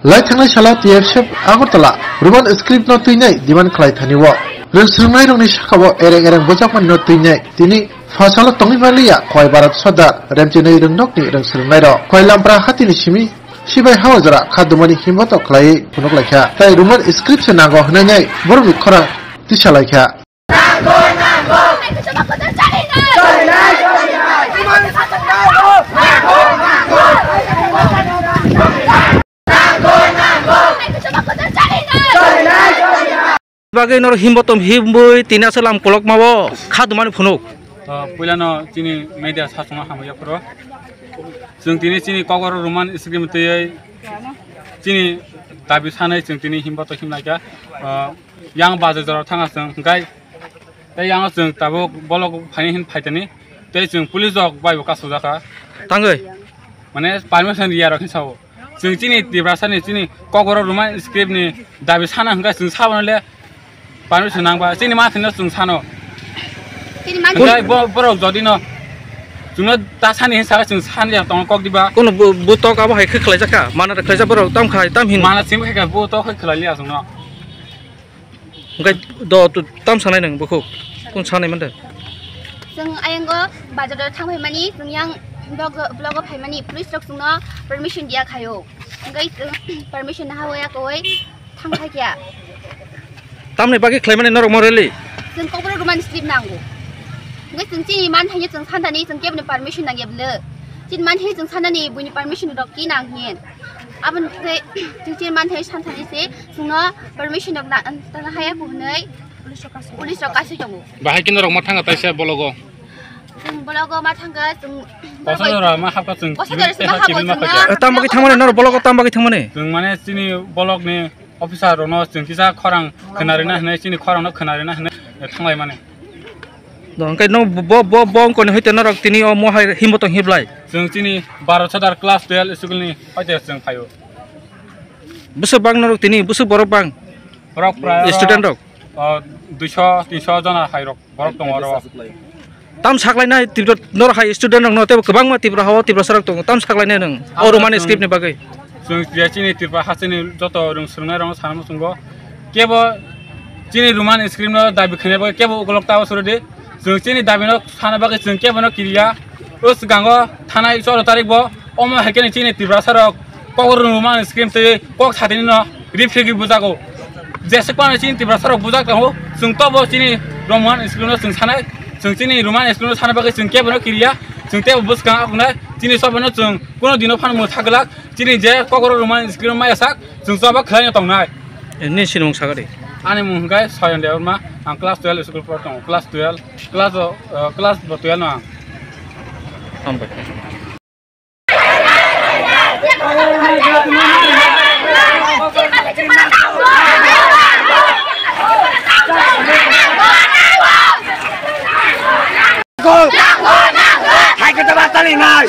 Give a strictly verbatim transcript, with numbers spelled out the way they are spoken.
Lai thangnai salo T F C F Agartala Roman script no twinai demand khlai thani o. Rwng swrwngnairokni saka o ereng ereng bujakmani no twinai tini pha salo tongwi manliya Khowai Bharat Sodar Remchinai Rwngnokni rwng swrwngnairok Khowai Lampra hatini simi Sibai Hawajra kha dumani himboto khlaiwi phunuk laikha. Tai Roman script se nango hwnwi borokni khorang tisa laikha. Bagwi norok himbotom himbwi tini aswk lam kolokma o kha dumani phunuk. To puilano chini media sasongno hamya phuru. Chwng tini chini kokoro Roman script twiwi chini dabi sanai chwng tini himboto himlaikha. Ah, yang bajar jora thanga chwng hwnkhe tei yang chwng tabuk bolok phaini hin phaitani tei chwng police rok bai bo kasujaka. Tangwi? Mane permission riya rok hinsa o. Chwng chini Tiprasa ni chini kokborok Roman script ni dabi sana hwnkhe chwng saboni le permission nangba chini ma thwino chwng sano. Chini ma Hwnkhe bo-, borok jodi no chwngno ta sani hinsa chwng sani ya tong kok diba. Kono bu-, butok abo hai khe khlai jakha. Mana khlai jak borok tam khai tam hin. Mana simi khe butok khe khlai liya chwngno. Hwnkhe do tu tam sanai nang bukhuk. Kun sanai mande. Chwng ayango bazar o thang phaimani, chwng yang blog, blog o phaimani, police rok chwngno permission diya khayo. Hwnkhe chwng permission ha waya koi thang khai kya. Tamni bagwi khlaimani norok mo rally? Chwng kokborok Roman script nango. Hwnkhe chwng chini man thaino chwng santani chwng keboni permission nangya bwle. Chini man thaino chwng santani buini permission rok ki nang hin. Aboni bagwi chwng chini man thaino santani se chwngno permission rok na, tana haya ko hwnwi police rok kasi tongo. Bahai khe norok ma thanga taisa bologo? Chwng bologo ma thanga chwng Kosa jora ma hapka chwng Kosa jora se ma hapka chwng ma. Eh, tam bagwi thangmani norok bologo tam bagwi thangmani? Chwng mane chini bolok ni officer rokno chwng kisa khorang khwnarina hwnwi chini khorangno khwnarina hwnwi thanglai mani. Do hwnkhe no bo, bo, bo wngkoni hoite norok tini o mo hai himbo tong hiblai? Chwng chini Bharat Sodar class twelve school ni hoite chwng phaio. Bwswk bang norok tini, bwswk borok bang? Borok prai oro, student rok? O, duiso, tinso jona hai rok borok tongo oro. Tam saklainai Tripura norok hai student rokno tei kwbangma Tripura hao Tiprasa rok tongo. Tam saklainai nwng o Roman script ni bagwi? Chwng je chini Tripura hasteni joto rwng swrwngnai rokno sana muchungo. Kebo chini Roman script no dabi khainai bagwi kebo ukolog ta o suri di. Chwng chini dabi no sana bagwi chwng kebo no kiriya. O swkango thanai choro tarik bo omo hai khe chini Tiprasa rok kokborok Roman script tei kok satini no rip riphi bujago. Jesuk pano chini Tiprasa rok bujak tongo. Chwng tobo chini Roman script no chwng sanai. Chwng chini Roman script no sana bagwi chwng kebo no kiriya. Chwng tebo bwskang akunai. Chini sobo no chwng kuno dino phano mwtha glak. Chini je kokoro Roman script maya sak, chwng choba khlai no tongnai. Nini sinimung sakadi? Ani mung hwnkhe Soyon Debbarma, ang class twelve school por tongo, class twelve, class o, uh, class bo twelve no ang. Hambai. Hai khe tama tali nai.